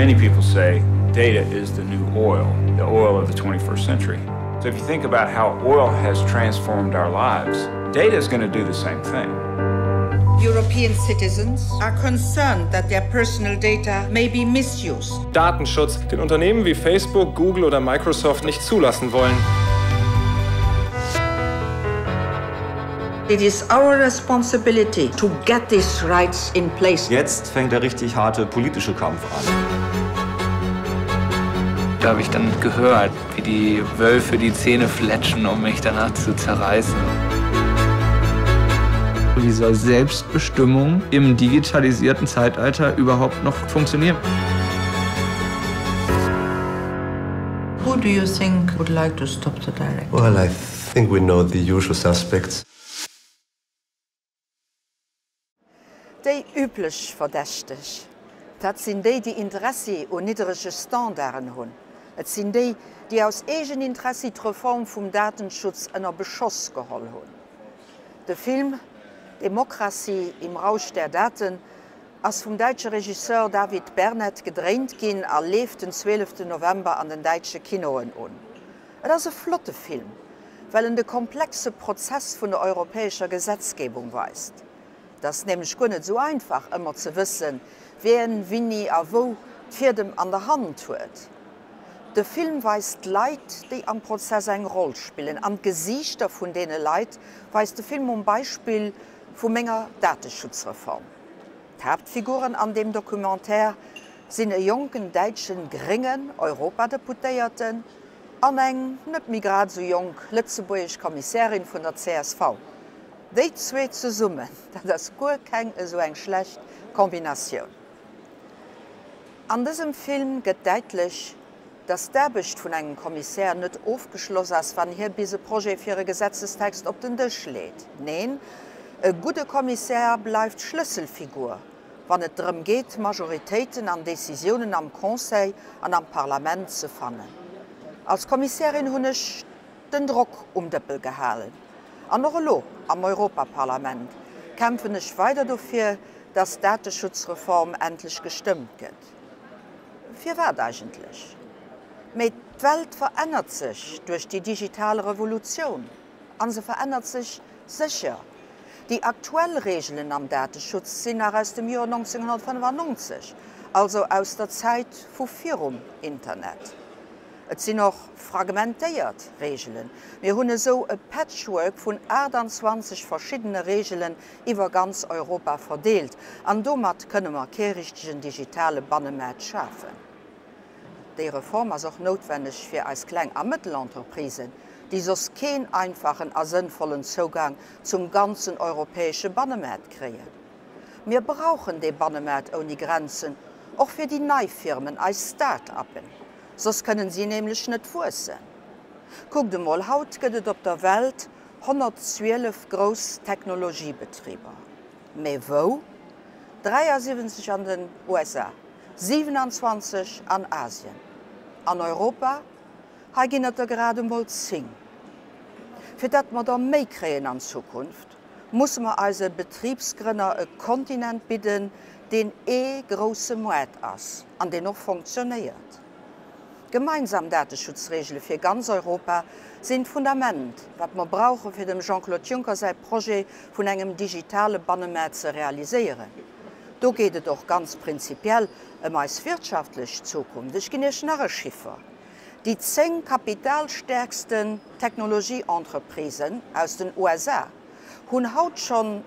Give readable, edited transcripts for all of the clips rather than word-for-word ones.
Many people say data is the new oil, the oil of the 21st century. So if you think about how oil has transformed our lives, data is going to do the same thing. European citizens are concerned that their personal data may be misused. Datenschutz, den Unternehmen wie Facebook, Google oder Microsoft nicht zulassen wollen. It is our responsibility to get these rights in place. Jetzt fängt der richtig harte politische Kampf an. Da habe ich dann gehört, wie die Wölfe die Zähne fletschen, um mich danach zu zerreißen. Wie soll Selbstbestimmung im digitalisierten Zeitalter überhaupt noch funktionieren? Who do you think would like to stop the directive? Well, I think we know the usual suspects. Déi üblech Verdächteg, dat sinn déi, déi Interessi un nidderege Standarden hunn. Et sinn déi, déi aus Eegeninteressi d'Reform vum Datenschutz ënner Beschoss geholl hunn. De Film Demokratie im Rausch der Daten ass vum däitsche Regisseur David Bernet gedréint ginn a leeft den 12 November an den däitsche Kinoen un. Et ass e flotte Film, well en de komplexe Prozess vun der europäescher Gesetzgebung weist. Et ass nämlech guer net esou einfach, ëmmer ze wëssen, wien, winni a wou d'Fiedem an der Hand huet. De Film weist d'Leit, déi am Prozess eng Roll spillen, an d'Gesiichter vun deene Leit weist de Film um Beispill vu menger Dateschutzreform. D'Haaptfiguren an deem Documentaire sinn e jonken däitschen gréngen Europadeputéierten an eng net méi grad esou jonk lëtzebuergesch Kommissärin vun der csv. Déi zwee zesummen, dat ass guer keng esou eng schlecht Kombinatioun. An dësem Film gëtt däitlech, dass d'Aarbecht vun engem Kommissär net ofgeschloss ass, wann hie bis e Projet fir e Gesetzestext op den Dësch leet. Neen, e gudde Kommissär bleift Schlësselfigur, wann et drëm geet, Majoritéiten an Décisiounen am Conseil an am Parlament ze fannen. Als Kommissärin hunn ech den Drock um Dëppel gehalen. An och elo am Europaparlament kämpfen ech weider dofir, dass d'Dateschutzreform endlech gestëmmt gëtt. Firwat eigentlech? Mee d'Welt verännert sech duerch déi digital Revolutioun. A se verännert sech sécher. Déi aktuell Reegelen am Dateschutz sinn nach aus dem Joer 1995, also aus der Zäit vu virum Internet. Et sinn och fragmentéiert Reegelen. Mir hunn esou e Patchwork vun 28 verschiddene Reegelen iwwer ganz Europa verdeelt an domat kënne mer kee richtegen digitale Bannemaart schafen. Déi Reform ass och noutwenneg fir eis Kleng a Mëttelentreprisen, déi soss keen einfachen a sënnvollen Zougang zum ganzen europäesche Bannemaart kréien. Mir brauchen dee Bannemaart ouni Grenzen och fir déi nei Firmen, eis Start-uppen, soss kënnen si nämlech net wuessen. Kuckt emol, haut gëtt et op der Welt 112 grouss Technologiebetriber. Mä wou? 73 an den USA, 27 an Asien. An Europa? Hei ginn et der grad emol 10. Fir datt mer der méi kréien an Zukunft, musse mer eise Betribsgrënner e Kontinent bidden, deen ee grousse Moart ass an deen och fonctionnéiert. Gemeinsam Dateschutzregele fir ganz Europa sinn d'Fundament, wat mer brauche fir dem Jean-Claude Juncker säi Projet vun engem digitale Bannemaart ze realiséieren. Do geet et och ganz prinzipiell ëm eis wirtschaftlech Zukunft. Ech ginn Iech nach e Chiffer, Déi 10 kapitalstäerksten Technologieentreprisen aus den USA hunn haut schonn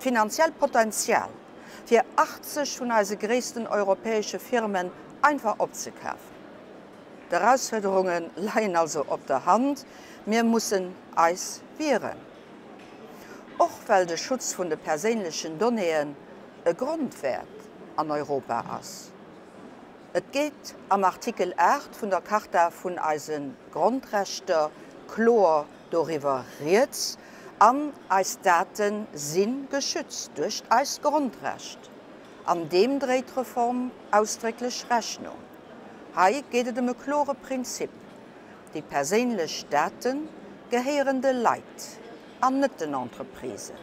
d'finanziell Potenzial, fir 80 vun eise gréissten europäesche Firmen einfach opzekafen. D'Erausfuerderunge leien also op der Hand, mir mussen eis wieren. Och well de Schutz vun de perséinlechen Donnéeën e Grondwäert an Europa ass. Et geet am Artikel 8 vun der Charta vun eise Grondrechter kloer doriwwer rieds an eis Date si geschützt duerch eist Grondrecht. An deem dréit d'Reform ausdrécklech Rechnung. Hei geet et ëm e klore Prinzip, Déi perséinlech Date gehéieren de Leit an net den Entreprisen.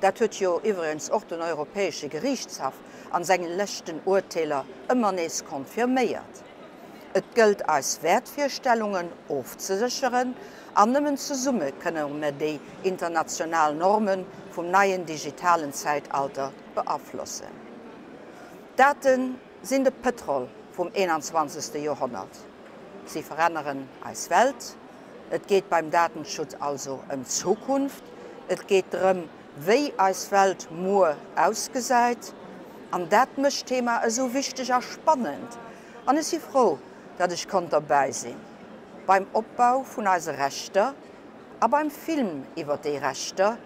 Dat huet jo iwwregens och den Europäesche Geriichtshaff. an senge leschten Urteeler ëmmer nees confirméiert. Et gëllt eis Wäertvirstellungen ofzesécheren an nëmmen zesumme kënne mer déi international Norme vum neien digitalen Zäitalter beaflossen. Date sinn de Pëtrol vum 21. Joerhonnert. Si veränneren eis Welt. Et geet beim Datenschutz also ëm d'Zukunft. Et geet drëm, wéi eis Welt muer ausgesäit. An dat mécht d'Thema esou wichteg a spannend. An ech si frou, datt ech konnt derbäi sinn beim Opbau vun eise Rechter a beim Film iwwer déi Rechter,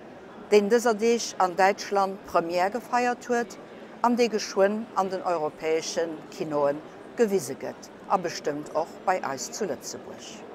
deen dëser Deeg an Däitschland Première gefeiert huet an dee geschwënn an den europäesche Kinoe gewise gëtt a bestëmmt och bei eis zu Lëtzebuerg.